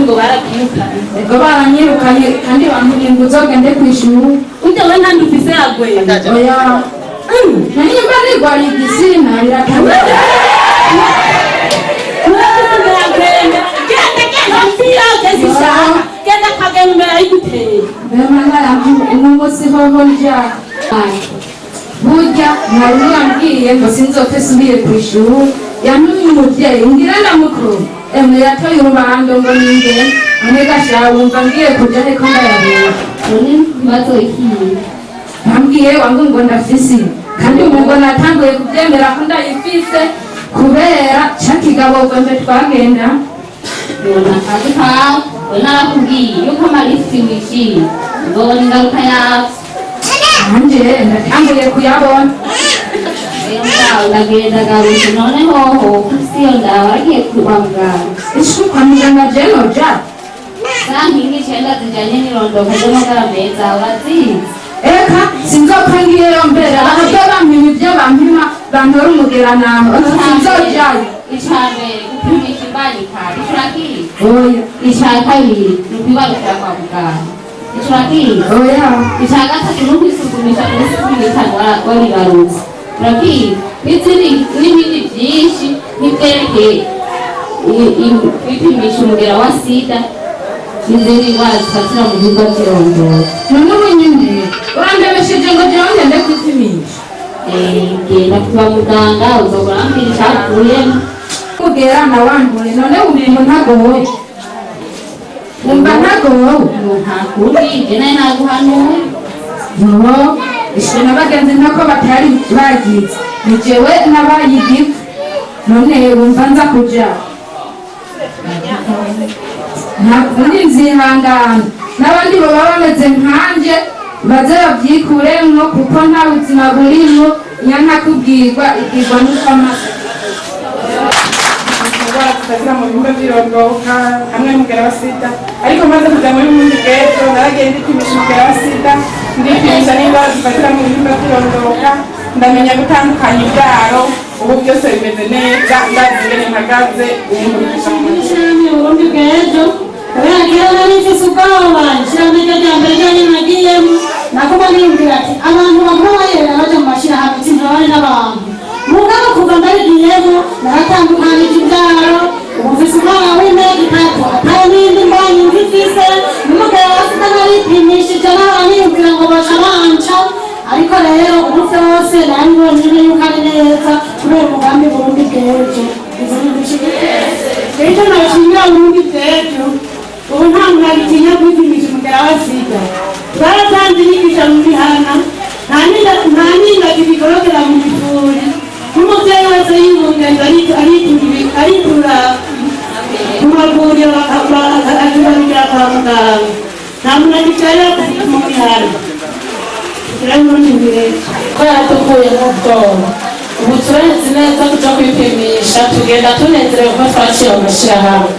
ngo barakwirukanye. Ego, baranyirukanye kandi bambwiye ngo uzogende kw'ishuri. Urya we nta ndufise yagwenda? Oya, nari mba nigwariye igisina birakabije. Genda, genda, genda mpira ugeze ishaka, genda kagenda imbere ayiguteye. Mbemana yanjye, uno munsi hoho nja burya mwarimu yambwiye ngo sinzopfe subiye ku ishuri. Yantumye umuvyeyi ngira na mukuru, emwe yatoye urubando ngo ningende. None gasha wumva ngiye kuja heko ndayabura? None ikibazo ikiye? Bambwiye wangu ngo ndafise, kandi ubu ngo natanguye kuvyemera ko ndayifise kubera ca kigabo gwembe twagenda. None akazi kawe, we narakubwiye yuko amalifiti wishyuye uzobona ingaruka yavyo. Nanje ndatanguye kuyabona. Rero ngaho ndagenda garutse. None hoho siyo ndaba waragiye kwa muganga? Ishwi, kwa muganga je noja? Za nkingi icenda zijanye n'irondoka ry'amagara meza urazizi? Eka, sinzopfa ngiyeyo mbere ahabwe bampima ivyo bampima, bantora umugera naho sinzojayo. Ica mbere, gupimisha imbanyi kare, ico urakizi? Oya. Ica kabiri ni ukwibarukira kwa muganga, ico urakizi? Oya. Ica gatatu ni ukwisuzumisha minsi 15 waribarutse, urakizi? N'izindi n'ibindi byinshi nk'ivyerekeye kwipimisha umugera wa sida n'izindi ndwara zifatira mu bihimba vy'irondoka. None ubu nyine urandemesheje ngo jewe ngende kwipimisha? Genda kwa muganga, uzobora ambwira icavuyemo. Mugera nawanduye, none wumva ntagowe? Wumva ntagowe? Nta kundi, je nawe naguhanuye. Yo, ishwe na bagenzi ntako batari bagize, ni jewe nabaye igifu. None wumva nza kuja? Nta kundi, nzihangana n'abandi baba bameze nkanje baze babyikuremwo, kuko nta buzima burimwo. Nyantakubwirwa ibwirwa n'uko amaso. Indwara zifatira mu bihimba by'irondoka hamwe n'umugera wa sida, ariko maze kuja muri Burundi bw'ejo naragiye ndipimisha umugera wa sida, ndipimisha n'indwara zifatira mu bihimba by'irondoka, ndamenya gutandukanya ibyaro. Ubu byose bimeze neza, ndazi ingene mpagaze ubu nkurikije mu Ishirahamwe Burundi bw'ejo, kubera kera nari mfise ubwoba, ishirahamwe ryo rya mbere ryonyene nagiyemo, naguma niyumvira ati abantu baguma bayerera baja mu mashirahamwe sintabane n'abantu. Mugabo kuva ndarigiyemo naratandukanije ivyaro. Ubu mfise umwana w'imyaka 3, atayo n'iyindi mbanyi mfise, n'umugabo wa sida naripimishije, nahora niyumvira ngo baca banca, ariko rero ubu vyose narabibonye yuko ari neza kubera umugambi Burundi bw'ejo. Izo ni dushigikiye. Icyo nashimira Burundi bw'ejo, ubu nta muntu agitinya kwipimisha umugera wa sida. Twaratanze inyigisho mu mihana, nta ninda kibikorokera mu bivuri, n'umubyeyi wese yibungenza aritura mu mavuriro, akibarukira kwa muganga. Nta muntu agicarira mu mihana. Burundi bw'ejo ko yaradukuyemo ubwoba, ubu turazi neza kuja kwipimisha, tugenda tunezerewe ko twaciye mu mashirahamwe,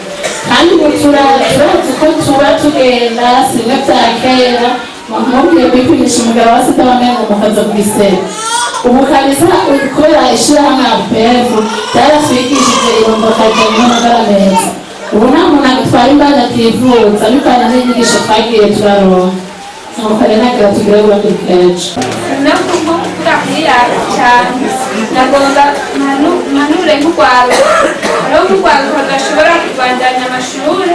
kandi ubu turazi ko tuba tugenda simwe vya kera mubwiye kwipimisha umugabo wa sida wamengo mukaza kw'isebe. Ubu kabisa kubera ishirahamwe APF ryaratwigishije irondoka rijanye n'amagara meza, ubu nta muntu agitwara imbanyi ativuza, bivanye n'inyigisho twagiye turaronka. Nuko rero nagira tugire Burundi bw'ejo. No gukura kwirata cyane, nagomba mpanure nk'urwaruka. Hariho nk'urwaruka rudashobora kubandanya amashuri,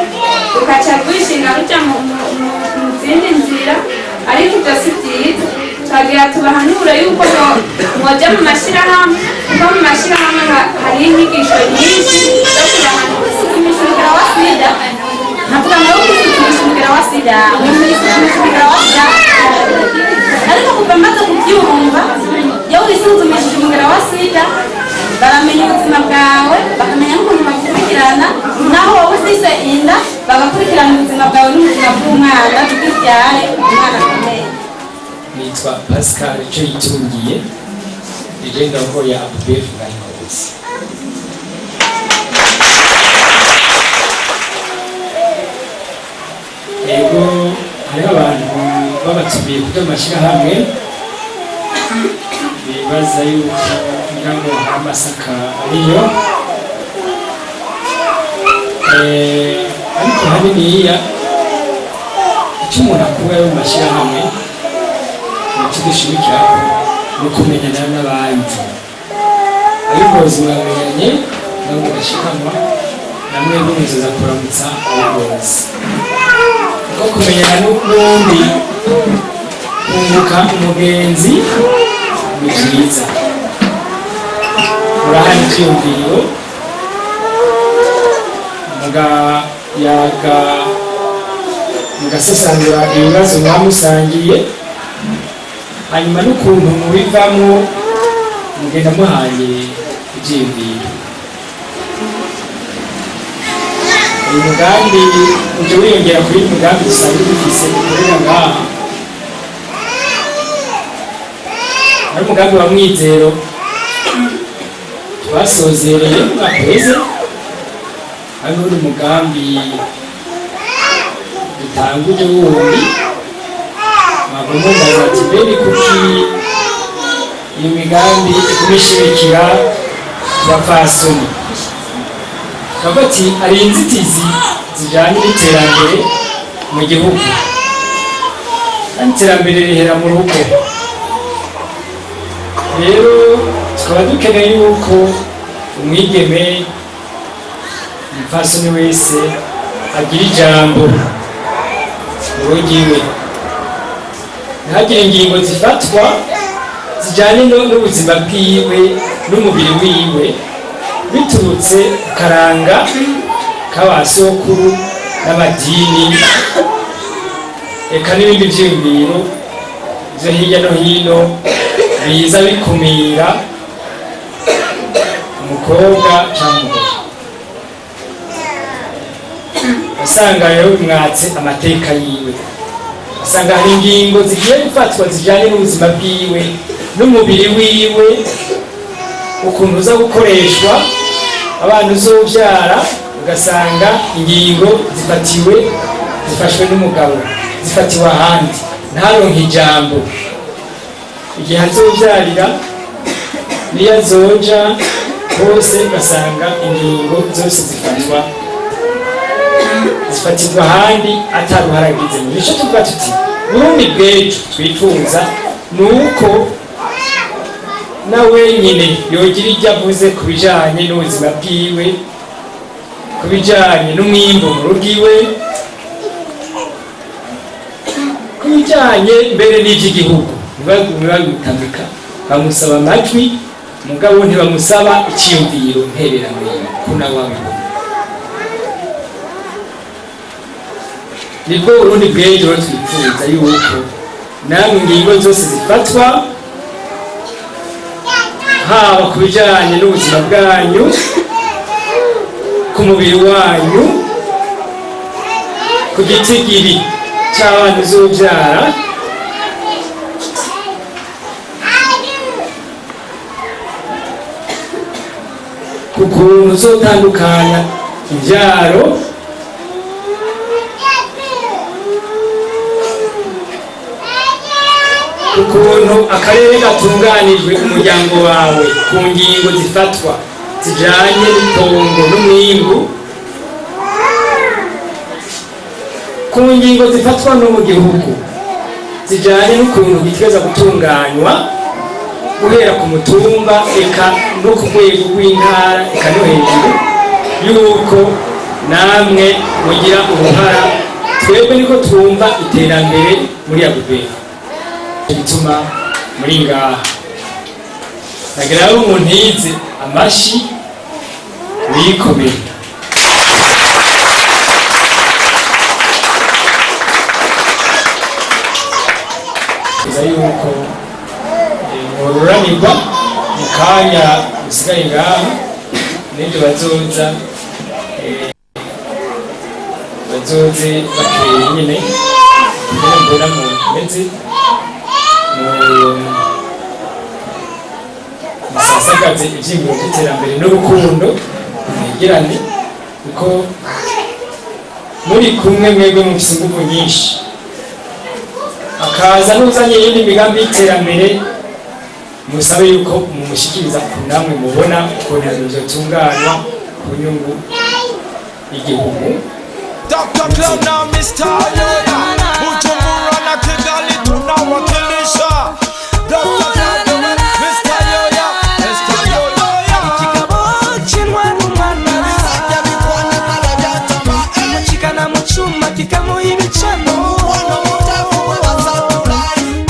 rukaca rwishinga ruja mu zindi nzira, ariko ibyo si byiza. Twagira tubahanure yuko mwoja mu mashyirahamwe, kuko mu mashyirahamwe hariho inyigisho nyinshi zo kubahanura kwisuzumisha umugera wa sida. Nkavuga ngo kwisuzumisha umugera wa sida, kwisuzumisha umugera wa sida, ariko kuva maze kubyumva, iyo wisuzumishije umugera wa sida baramenya ubuzima bwawe, bakamenya n'ukuntu bagukurikirana, naho wowe ufise inda bagakurikirana ubuzima bwawe n'ubuzima bw'umwana kuko ubyare umwana akomeye. Nitwa Pascal icyo yitungiye, nije ndongoye APBF Ngozi. Yego, hariho abantu babatumiye kuja mu mashyirahamwe bibaza yuko ngira ngo hari amasaka ariyo. Ariko Ariko haniniya icyo umuntu akura mu mashyirahamwe, nicyo dushimikirako, ni ukumenyana n'abandi. Abigozi muramenyanye nabo mugashikanwa, namwe muzoza kuramutsa abagozi, kuko kumenyana n'uwundi, kunguka umugenzi ni byiza. Murahana ivyiyumviro, mugayaga, mugasesangura ibibazo mwamusangiye, hanyuma n'ukuntu mubivamwo mugenda muhanye ivyiyumviro. Uyu mugambi uje wiyongera kuri uyu mugambi dusanzwe dufise dukorera ngaha, ari umugambi wa Mwizero twasozereye umwaka uheze, hari n'undi mugambi dutanguje wundi. Mwava ati: "Mbere kuki iyo migambi iguma ishimikira abapfasoni?" Kavuga ati hari inzitizi zijyanye n'iterambere mu gihugu, kandi iterambere rihera mu rugo. Rero tukaba dukeneye yuko umwigeme, umupfasoni wese agira ijambo mu rugo iwe, ntihagire ingingo zifatwa zijyanye n'ubuzima bwiwe n'umubiri wiwe biturutse ku karanga k'abasokuru n'amadini, eka n'ibindi vyiyumviro vyo hirya no hino biza bikumira umukobwa cyangwa umugore. Asanga rero bimwatse amateka yiwe, asanga hari ingingo zigiye gufatwa zijyanye n'ubuzima bwiwe n'umubiri wiwe, ukuntu uza gukoreshwa, abana uzobyara, ugasanga ingingo zifatiwe, zifashwe n'umugabo, zifatiwe ahandi, ntaronke ijambo igihe azobyarira niyo azoja hose, ugasanga ingingo zose zifatwa, zifatirwa ahandi ataruharagize. Nico tuvuga tuti Burundi bw'ejo twifuza ni uko na wenyine yogira ibyo avuze ku bijanye n'ubuzima bwiwe, ku bijanye n'umwimbu mu rugo iwe, ku bijanye mbere n'ivy'igihugu. Ntibagume babitamika, bamusaba amajwi, mugabo ntibamusaba iciyumviro ntererano yiwe, ko nawe abibona. Nibwo Burundi bw'ejo twifuza, yuko namwe ingingo zose zifatwa, haba ku bijanye n'ubuzima bwanyu, ku mubiri wanyu, ku gitigiri c'abana uzobyara, ku kuntu uzotandukanya imbyaro, ukuntu akarere gatunganijwe, umuryango wawe, ku ngingo zifatwa zijanye n'itongo n'umwimbu, ku ngingo zifatwa no mu gihugu zijanye n'ukuntu gitegerezwa gutunganywa, guhera ku mutumba, eka no ku rwego rw'intara, eka no hejuru, yuko namwe mugira uruhara. Twebwe niko twumva iterambere muri agubera bituma muri ngaha. Nagira rero umuntu yize amashi wikomeye. Kuza yuko mworuranirwa mu kanya musigaye ngaha, n'ibyo bazoza, bazoze bakeye nyine, kugira mbona mumeze musasagaze ivyiyumviro vy'iterambere n'urukundo, mwegerane, kuko muri kumwe mwebwe mufise inguvu nyinshi. Akaza n'uzanye iyindi migambi y'iterambere, musabe yuko mumushikiriza ku namwe mubona ukuntu ibintu vyotunganywa ku nyungu y'igihugu. Dr. Clown na Mr. Yoya, Bujumbura na Kigali tunawakilisha. Dr. Clown, Mr. Yoya, Mr. Yoya. Ikigabo cy'intwara umwana kimucikana mu cyuma kikamuha ibicano,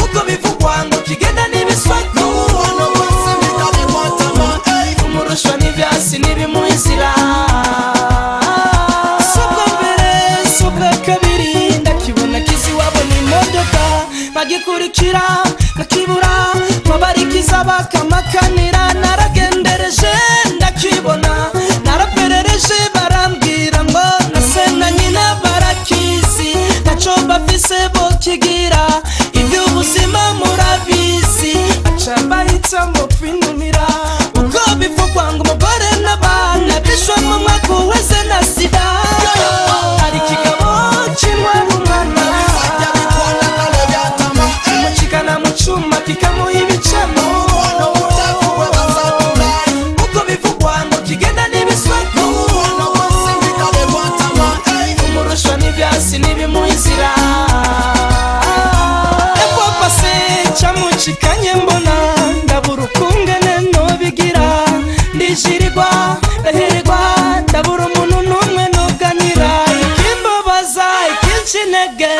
uko bivugwa ngo kigenda n'ibiswaku, umurushwa n'ivyasi n'ibimuha inzira. Si ubwa mbere, si ubwa kabiri ndakibona kizi wabona imodoka bagikurikira bakibura, babarikiza bakamakanira. Naragendereje ndakibona, naraperereje barambwira ngo na se na nyina barakizi, ntaco bafise bokigira. Iby'ubuzima murabizi, baca bahitamo kwinumira. Uko bivugwa ngo umugore n'abana bishwe mu mwaka uheze na sida. Hari ikigabo cy'intwara umwana kimucikana mu cyuma kikamuha ibicano, uko bivugwa ngo kigenda n'ibiswaku, umurushwa n'ivyasi n'ibimuha inzira. Epopase camucikanye mbona ndabura ukungene nobigira, ndijirirwa ndahererwa, ndabura umuntu n'umwe nuganira. Ikimbabaza, ikinca intege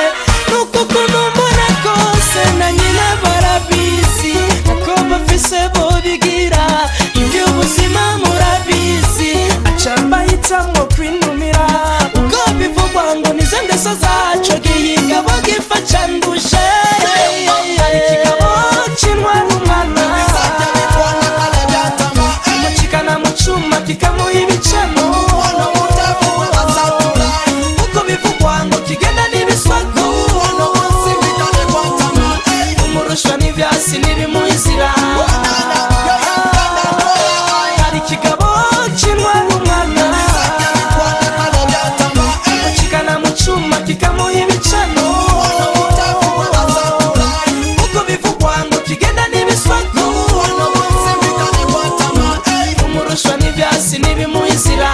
nuko ukuntu mbona kose na nyina barabizi, uko bafise bobigira. Iby'ubuzima murabizi, aca bahitamwo kwinumira. Uko bivugwa ngo nizo ngeso zaco gihigabo gifa canduje. Hari ikigabo cy'intwara umwana kimucikana mu cyuma kikamuha ibicano, uko bivugwa ngo kigenda n'ibiswaku, umurushwa n'ivyasi n'ibimuha inzira. Hari ikigabo cy'intwara umwana kimucikana mu cyuma kikamuha ibicano, uko bivugwa ngo kigenda n'ibiswaku, umurushwa n'ivyasi n'ibimuha inzira.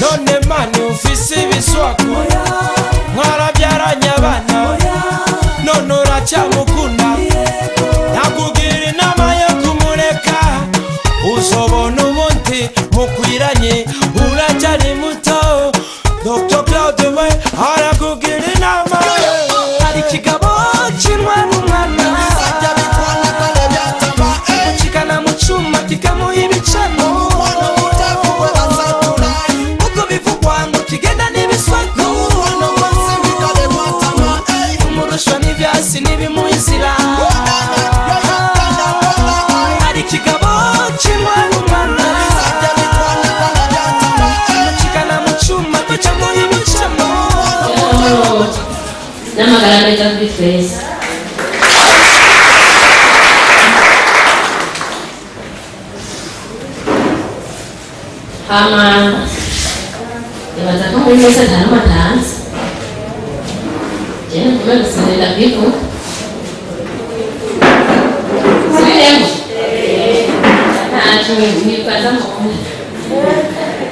None mani ufise ibiswaku, mwarabyaranye abana, none uracyamukunda? Nakugira inama yo kumureka, uzobona ubundi mukwiranye, uracyari muto. Dr. Claude we arakugira inama. Hari ikigabo cy'intwara umwana kimucikana mu cyuma kikamuha ibicano, uko bivugwa ngo kigenda n'ibiswaku, umurushwa n'ivyasi n'ibimuha inzira. Hari ikigabo cy'intwara umwana kimucikana mu cyuma kikamuha ibicano. N'amagara meza kuri twese. Hama nibaza ko muri mwese nta n'umwe atanze. Jewe ntume gusinzira kwivuga subiremo, ntaco nibaza mu.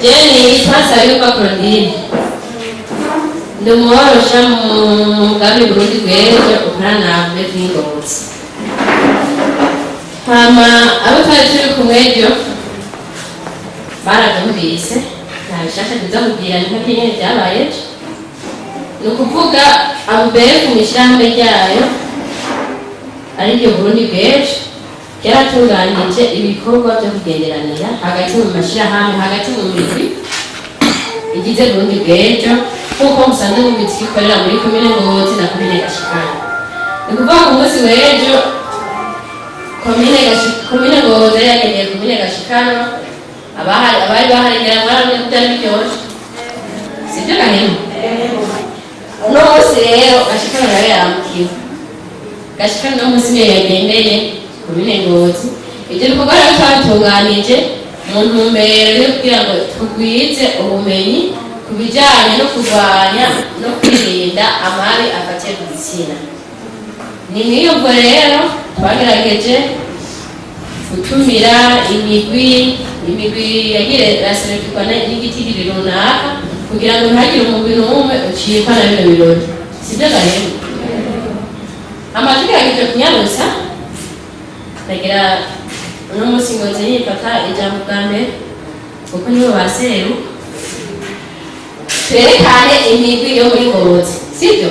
Jewe nitwa Nsabiyumva Claudine, ndi umworosha mu mugambi Burundi bw'ejo ukorana na Beth Ngozi. Hama abo twari turi kumwe ejo barabyumvise, nta bishasha tuza kugira, ni nka nyene byabaye ejo. Ni ukuvuga ABUBEF mu ishyirahamwe ryayo ariryo Burundi bw'ejo ryaratunganije ibikorwa byo kugenderanira hagati mu mashyirahamwe, hagati mu migwi igize Burundi bw'ejo, nk'uko musanzwe mubizi ko ikorera muri komine Ngozi na komine Gashikana. Ni ukuvuga ku munsi w'ejo komine Ngozi yari yagendeye komine Gashikana. Abahari, abari bahari, ngira ngo mwarabonye ko byari biryoshe, sibyo gahema? Uno munsi rero Gashikana nawe yaramukiwe. Gashikana uno munsi niyo yagendeye komine Ngozi. Ibyo bikorwa rero twabitunganije mu ntumbero yo kugira ngo tugwize ubumenyi ku bijyanye no kurwanya no kwirinda amabi afatiye ku gitsina. Ni mw'iyo mvo rero twagerageje gutumira imigwi yagiye iraserukirwa n'igitigiri runaka kugira ngo ntihagire umugwi n'umwe ucikwa na bino birori, sibyo gahemu? Tugerageje kunyarusa, ndagira uno munsi ngo nze nifata ijambo bwa mbere kuko nibo baseru, twerekane imigwi yo muri Ngozi, sibyo?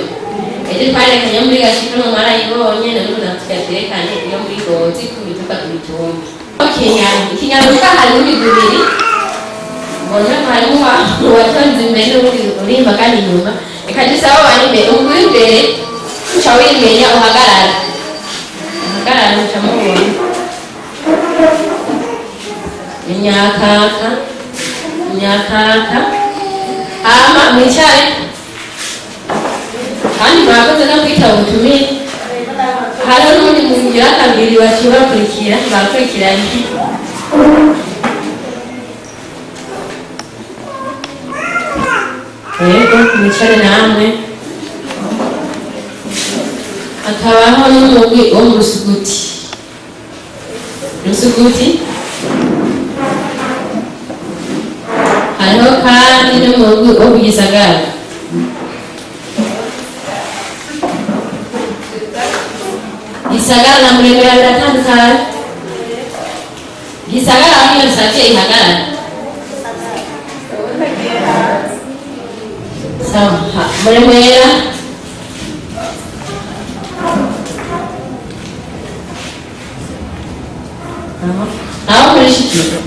Ejo twarekanye yo muri Gashikano, mwarayibonye. None natwe twerekane iyo muri Ngozi ku mitumba ku mitumba. Ikinyaruka harimo imigwi ibiri, mbona harimo uwatonze imbere n'uwundi urimba kandi inyuma. Reka dusabe abari imbere, umugwi w'imbere uca wimenya, uhagarara, uhagarara, muca mubona. Imyakaka, imyakaka, hama mwicare. Kandi murakoze no kwitaba ubutumire. Hariho n'ubundi mugira kabiri baciye bakurikira, bakurikiranye. Yego, mwicare namwe. Hakabaho n'umugwi wo mu Rusuguti. Rusuguti, hariho kandi n'umugwi wo ku Gisagara. Gisagara na Muremera biratandukanye. Gisagara aho niyo dusabye ihagarara. Sawa, Muremera. Aho muri Shikiro,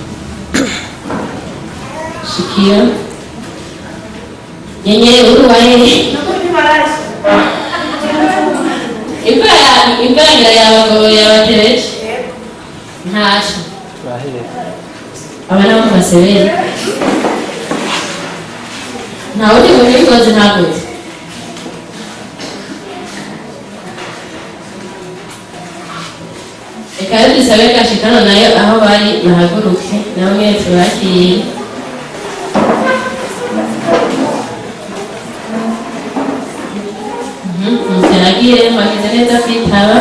Shikiro nyenyeri uruwaye. Imvura imvura ngira yabagoye, yabatereje ntasho. Aba nabo mu Masebere, nta wundi muntu w'ingozi ntavuze. Reka rero dusabe Gashikano nayo aho bari bahaguruke, nabo mwese tubakiriye. Muteragiye, mwagize neza kwitaba.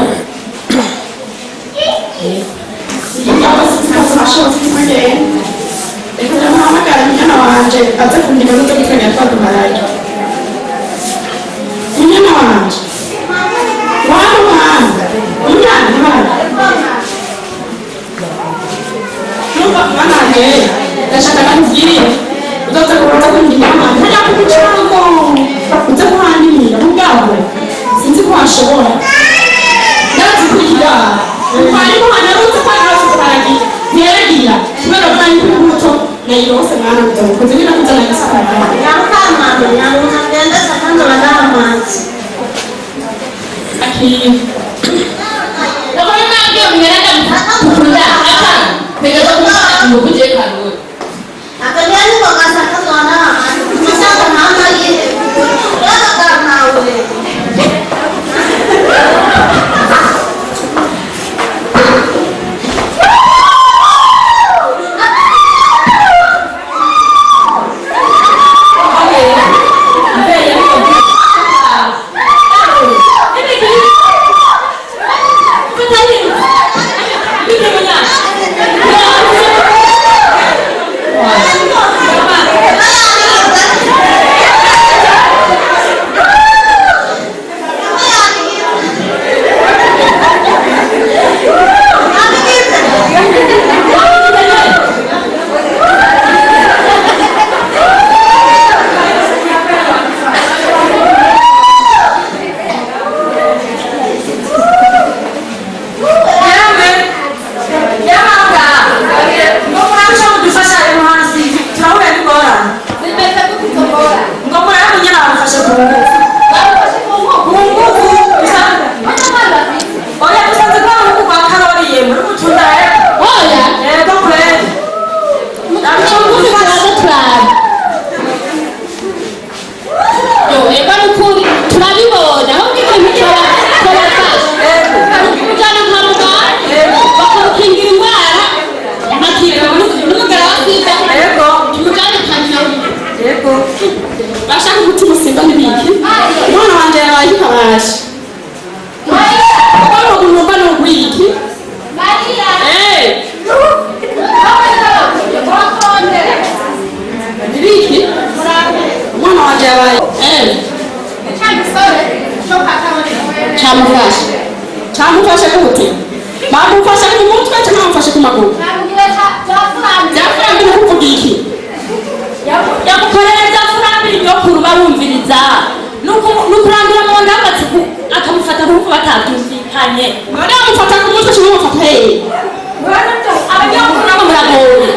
Reka ndamuhamagara munyana wanje aze kundika nuzo gutwenya twa duharage. Munyana wanje wana muhanga munyana ntibara numva mwana wanje, ndashaka ndamubwire uzoza kuza kundika mwana ntajya kugucango uze kuhanirira mugabo sinzi ko washobora, ndazi kurira kwari muhana ruzi ko narose kuharagira ntiyaragira kubera ko nari kuri muto nayirose mwana muto kuzi nina kuzana igisakara. Nyarukamama, nyaruka ngenda sakando badamanzi. Akiri. Ndabona nabwiye mwereka mukunda hapa pegeza kumufata mukuje karuri. Akanyani kwa kasakando badamanzi. Masaka mama ye. Yaka kamawe. Bashaka umutima usimba n'ibiki? Umwana wanje yabaye ikabasha. Ubwo numva ni ugwiki. Eh. Ibiki? Umwana wanje yabaye. Eh. Camufashe. Camufashe gute? Bamufashe ku mutwe cyangwa bamufashe ku maguru? Byafurambira kuvuga iki? Yamukorera byafurambira nyokuru barumviriza. Nukurandura mu nda amatsiko akamufata kuko batabyumvikanye. None amufata ku mutwe cyangwa amufata hehe? Abanyakuru nabo muragoye.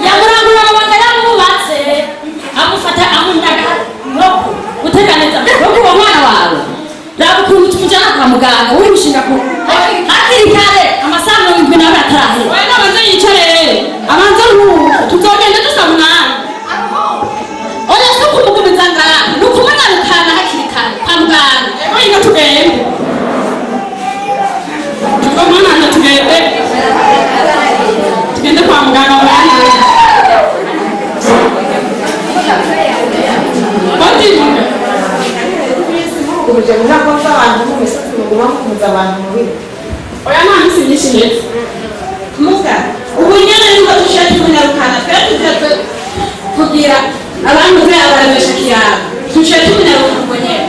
Yamurangura amabanga yamubatse. Amufata amunyaga nyoko. Uteganeza nyoko uwo mwana wawe. Raba ukuntu tumujyana kwa muganga wimushinga ku hakiri kare amasaha 72 atarahera. Oya nabanze yicare abanze aruhuke tuzogenda dusaba umwanya. Oya si ukumugumiza ngaha ni ukumunyarukana hakiri kare kwa muganga. Ego inga tugende. Tuva mwana wanje tugende. Tugende kwa muganga wanjye. Bati Ubuje munakonza abantu mu misozi muguma mukunza abantu mu biro. Oya nta minsi myinshi iheze. Muga, ubu nyene niko tusha tumunyarukana twe tuje kugira abantu be abaremesha kiyago tusha tumunyarukana ubwo nyene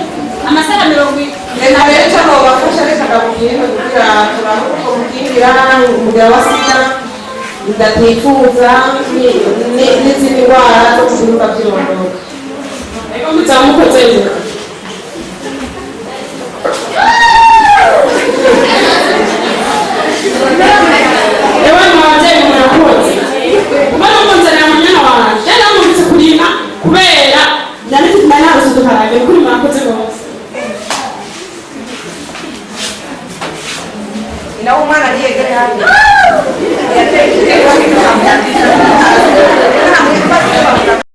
amasaha 40. Reka rero icyo bobafasha reka ndamubwire kugira turabe uko mukingira umugera wa sida ndatifuza n'izindi ndwara zo ku bihimba by'irondoka. Ego muzamukoze. Ewe mwabyeyi murakoze. Kuba numunzanira munyana wanje yari namumvise kurima kubera nari narose uduharage kuri murakoze rwose. Nawe umwana ntiyegere hariya.